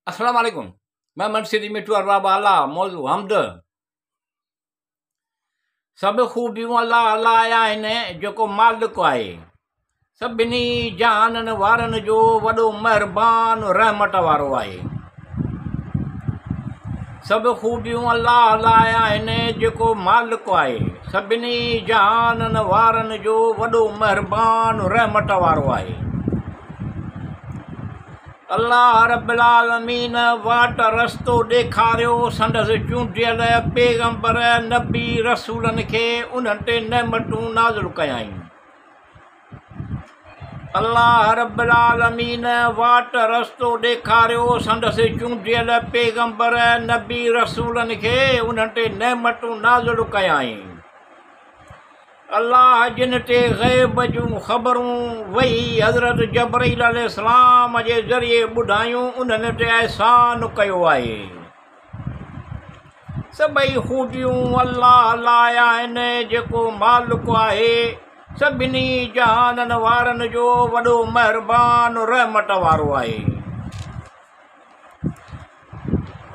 السلام عليڪم مان منشي مٺو ارباب اعليٰ موضوع حمد سڀ خوبيون الله لاء آهن جيڪو مالڪ آهي سڀني جهانن وارن جو وڏو مهربان رحمت وارو آهي سڀ خوبيون الله لاء آهن جيڪو مالڪ آهي سڀني جهانن وارن جو وڏو مهربان رحمت وارو آهي الله رب العالمين واٽ رستو ڏيکاريو سندس چونڊيل پيغمبر، نبي، رسولن کي انهن تي نعمتون نازل ڪيائين. الله رب العالمين واٽ رستو ڏيکاريو سندس چونڊيل پيغمبر، نبي، رسولن کي انهن تي نعمتون نازل ڪيائين. الله جن تي غيب جون خبرون وحي حضرت جبرئيل عليه السلام جي ذريعي ٻڌايون انهن تي احسان ڪيو آهي. سڀئي خوبيون الله لاء آهن جيڪو مالڪ آهي سڀني جهانن وارن جو وڏو مهربان رحمت وارو آهي.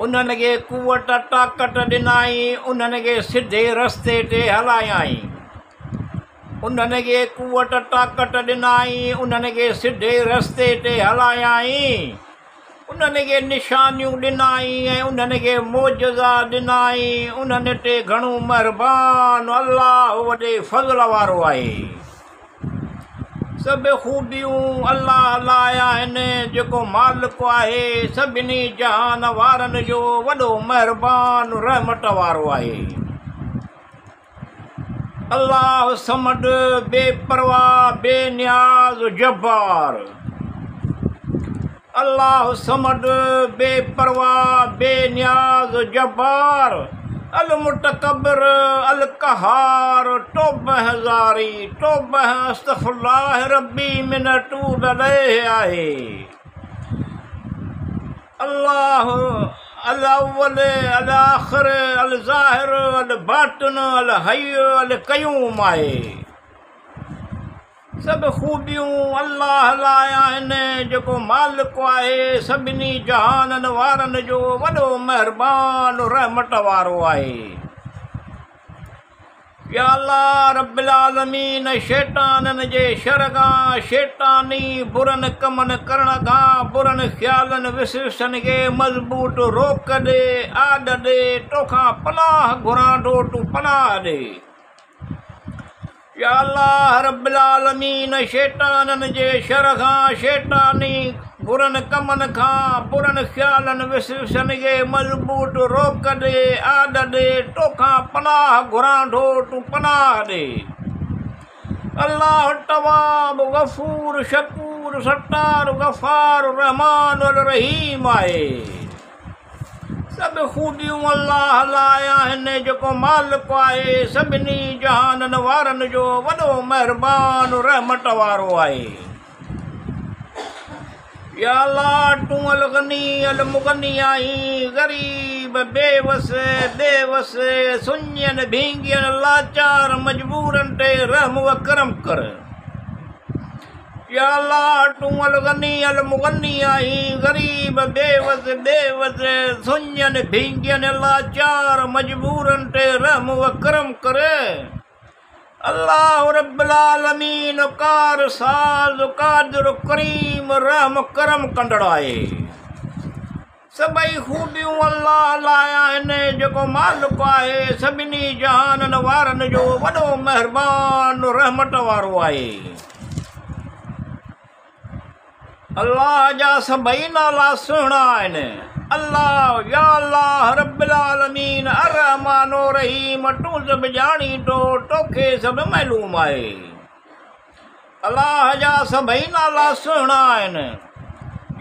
انهن کي قوت طاقت ڏنائين، انهن کي سڌي رستي تي هلايائين. انهن کي قوت طاقت ڏنائين، انهن کي سڌي رستي تي هلايائين. انهن کي نشانيون ڏنائين ۽ انهن کي معجزا ڏنائين. انهن تي گهڻو مهربان الله وڏي فضل وارو آهي. سڀ خوبيون الله لاء آهن، جيڪو مالڪ آهي، سڀني جهان وارن جو وڏو مهربان رحمت وارو آهي. الله الصمد، بي پرواهه، بي نياز، جبار. الله الصمد، بي پرواهه، بي نياز، جبار، المتڪبر، القهار، توبه زاري، توبه استغفر الله ربي من اتوب اليه آهي. الله الاول، الاخر، الظاهر، الباطن، الحي، القيوم آهي. سڀ خوبيون الله لاء آهن، جيڪو مالڪ آهي، سڀني جهانن وارن جو وڏو مهربان رحمت وارو آهي. يا الله رب العالمين شيطانن جي شر کان، شيطاني برن ڪمن ڪرڻ کان، برن خيالن وسوسن کي مضبوط روڪ ڏي، آڏ ڏي، توکان پناهه گهران ٿو، تون پناهه ڏي. يا الله رب العالمين شيطانن جي شر کان، شيطاني برن ڪمن کان، برن خيالن وسوسن کي مضبوط روڪ ڏي، آڏ ڏي، توکان پناهه گهران ٿو، تون پناهه ڏي. الله التواب، غفور، شڪور، ستار، غفار، الرحمان الرحيم آهي. سڀ خوبيون الله لاء آهن، جيڪو مالڪ آهي، سڀني جهانن وارن جو وڏو مهربان رحمت وارو آهي. يا الله تون الغني المغني آهين، غريب، بي وس، بي وس، سڃين، ڀينگين، لاچار، مجبورن تي رحم و ڪرم ڪر. يا الله تون الغني المغني آهين، غريب، بي وس، بي وس، سڃن، ڀينگين، لاچار، مجبورن تي رحم و ڪرم ڪر. الله رب العالمين ڪار ساز، قادر، ڪريم، رحم ڪرم ڪندڙ آهي. سڀئي خوبيون الله لاء آهن، جيڪو مالڪ آهي، سڀني جهانن وارن جو وڏو مهربان رحمت وارو آهي. الله جا سڀئي نالا سهڻا آهن. الله يا الله رب العالمين الرحمٰن الرحيم تون سڀ ڄاڻين ٿو، توکي سڀ معلوم آهي. الله جا سڀئي نالا سهڻا آهن.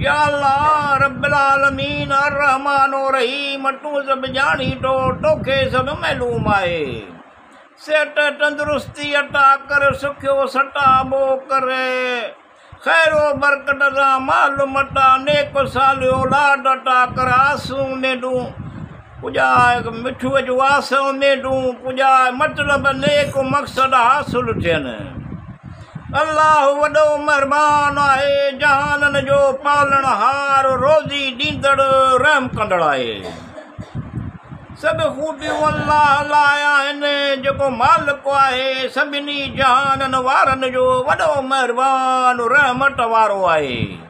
يا الله رب العالمين الرحمٰن الرحيم تون سڀ ڄاڻين ٿو، توکي سڀ معلوم آهي. صحت تندرستي عطا ڪر، سکيو ستابو ڪر، خير و برڪت سان مال متاع، نيڪ صالح اولاد عطا ڪر، آسون اميدون پڄاء، مٺوء جون آس اميدون پڄاء، مطلب نيڪ مقصد حاصل ٿين. الله وڏو مهربان آهي، جهانن جو پالڻهار، روزي ڏيندڙ، رحم ڪندڙ آهي. سڀ خوبيون الله لاء آهن، جيڪو مالڪ آهي، سڀني جهانن وارن جو، وڏو مهربان، رحمت وارو آهي.